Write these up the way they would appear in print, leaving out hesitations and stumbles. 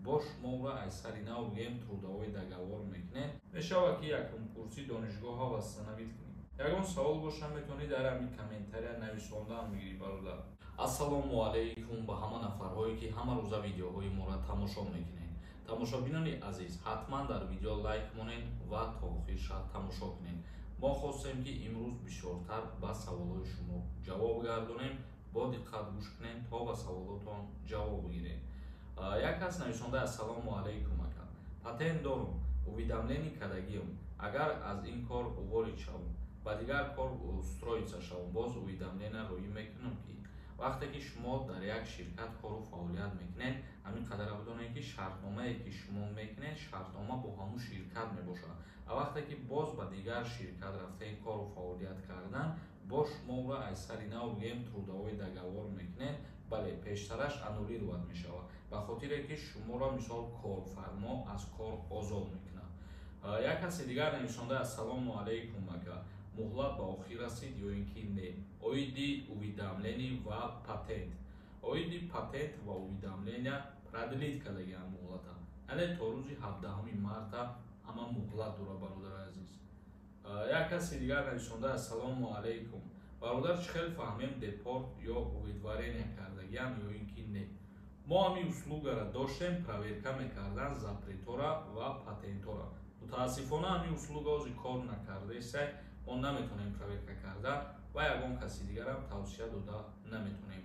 Бо шуморо аз сари нав, бигем, трудовой договор мекунед. Мешавад, ки якум курси донишгоҳа восстановить кунед. Ягон савол боша, метавонӣ дар ҳамин комментария нависондаам мегирӣ, бародар. Ассалому алайкум ба ҳама нафарҳое, ки ҳама рӯза видеоҳои моро тамошо мекунед. Тамошобинони азиз, ҳатман дар видео лайк монед ва то охирша тамошо кунед. Мо хостем, ки имрӯз бисёртар ба саволҳои шумо ҷавоб гардонем. Бо диққат гӯш кунед, то ба саволотон ҷавоб бигиред. Як кас нависонда: «Ассалому алайкум, ака, патент дорум, уведомление кардагиам. Агар аз ин кор уволить шавам, ба дигар кор устроиться шавам, боз уведомление роӣ мекунам?» Ки вақте ки шумо дар як ширкат кору фаъолият мекунед, ҳамин қадара бидонед, ки шартномае, ки шумо мекунед, шартнома бо ҳамун ширкат мебошад. А вақте ки боз ба дигар ширкат рафтаи кору фаъолият кардан, бо шуморо аз сари нав, бигем, трудовой договор мекунед. Бале, пештараш аннулировать мешавад, ба хотире ки шуморо, мисол, корфармо аз кор озод мекунад. Як каси дигар нависонда: «Ассалому алайкум, ака, муҳлат ба охир расид ё ин ки не, оиди уведомление ва патент?» Оиди патент ва уведомления продлить кардагиам муҳлата, яъне то рӯзи 17 марта ҳама муҳлат дора, бародари азиз. Як каси дигар нависонда: «Ассалому алайкум, бародар, чӣ хел фаҳмем, депорт ё выдворение кардагиам ё ин ки не?» Мо ҳамин услугаро доштем, проверка мекардан запретора ва патентора. Мутаассифона, ҳамин услуга ҳозир кор накардаесай. Мо наметонем проверка карда ва ягон каси дигарам тавсия дода наметонем.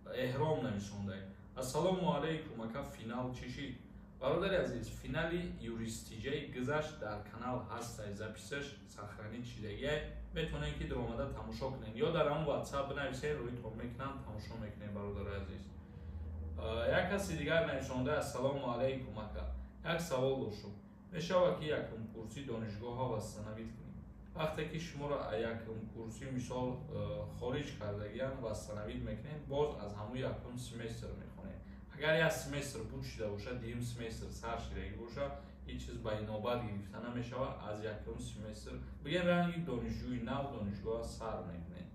Эҳром нависондай: «Ассалому алайкум, ака, финал чӣ шид?» Бародари азиз, финали юристиҷаи гузашт дар канал ҳастай, записаш сохранить шидагиай. Метавонед, ки даромада тамошо кунед ё дар ҳамон WhatsApp бинависед, рӯитон мекунам, тамошо мекунед, бародари азиз. Як каси дигар нависонда: «Ассалому алайкум, ака, як савол доштум. Мешавад, ки якум курси донишгоҳа восстановить кунем?» Вақте ки шуморо якум курсӣ, мисол, хориҷ кардагиам, восстановить мекунед, боз аз ҳамун якум семестр мехонед. Агар як семестр буд шида бошад, дуюм семестр сар шидагӣ бошад, ҳеҷ чиз ба инобат гирифта намешавад. Аз якум семестр, бигем, ранги донишҷӯи нав донишгоҳа сар мекунед.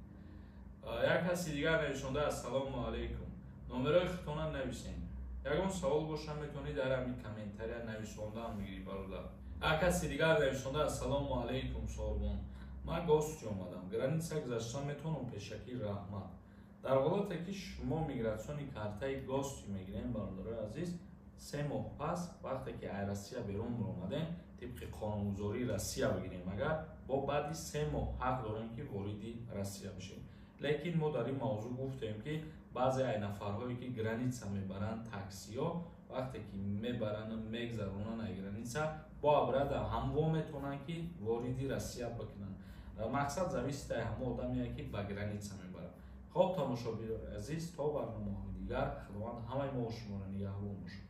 Як каси дигар нависонда: «Ассалому алайкум, номерои худтона нависен. Ягон савол боша, метавонӣ дар ҳамин комментария нависондаам мегирӣ, бародар». Як каси дигар нависонда: «Ассалому алайкум, Сорбон, ман гости омадам, граница гузашта метавонам? Пешакӣ раҳмат». Дар ҳолате ки шумо миграционный картаи гости мегирем, бародарои азиз, 3 моҳ пас, вақте ки ай Россия берун баромадем, тибқи қонунгузории Россия бигирем, агар бо баъди 3 моҳ ҳақ дорем, ки вориди Россия бишем. Лекин мо дар ин мавзӯъ гуфтем, ки баъзе ай нафарҳое, ки граница мебаранд, таксиҳо вақте ки мебаранду мегзаронанд ай граница, бо обратно ҳамво метавонанд, ки вориди Россия бикунанд. Мақсад зависит ай ҳамо одаме, ки ба граница мебарад. Хоб, тамошобинони азиз, то барномаҳои дигар Худованд ҳамаи мо шуморо нигаҳбон бошад.